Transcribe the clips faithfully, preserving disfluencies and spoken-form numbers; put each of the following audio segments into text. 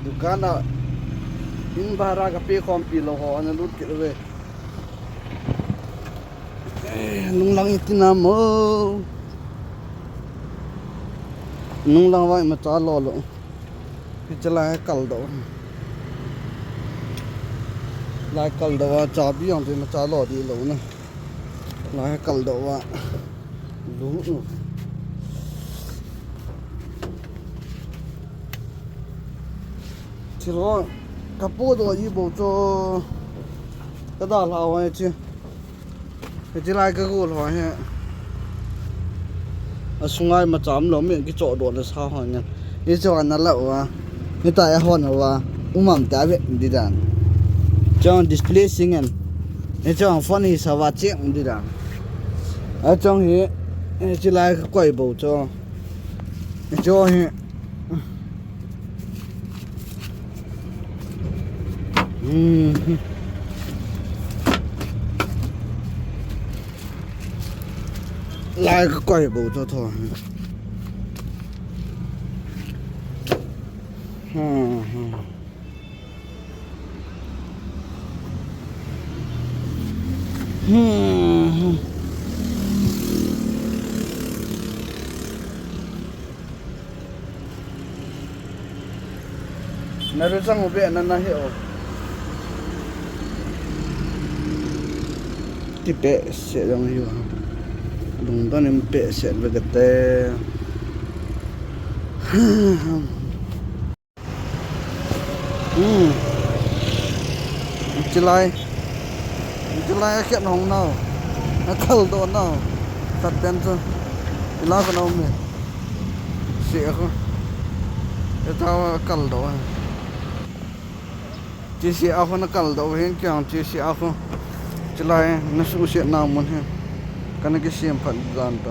Dukan a in bhara kape khompi lou ho ana lut kit uve. Eh, nunglang iti nam o. Nunglang vang imacha lo lou. Hiche lai kaldoh. Lai kaldoh a chabi jong chu imacha lo di lou na. Lai kaldoh a. Lu. Thil ho kapodoh ji bou chu. Kadalha ho hi chu. Hiche lai kagol ho hi. Asunga imacha umlou, mi kichohdoh le sa ho ngen. Hiche ho nalah uva. Hitia hon uva. Um am tia ve di dan. Chong display sing ngen. Hiche ho phone hi sa uva cheng di dan. Achong hi. Hiche lai kakoi bou chu. Hiche ho hi. Hmm. Lai kakoi bou chu tho. Hmm, hmm. Hmm. Naru chang u be na na hi o. Ti pe se jong hi o. Lungdon in pe se ve kate. Hmm. Chilai. Chilai a khen hong nau. A kal do nau. Tat pen chu. Ila ko nau me. Si a ko. E ta kal do. Chi si a ko na kal do hin kyang chi si a ko. Chilai na su se na mun he. Kana ki siam phat dan ta.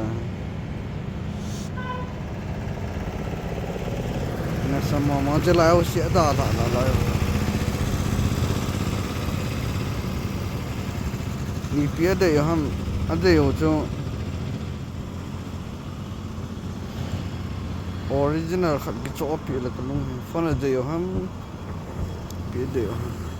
Nasa mama chilai u sia da la la la. Ipi a dei ham, a dei u chu. Original khat kichoh pi le kalung hi. Phone a dei u ham. Ipi a dei u ham.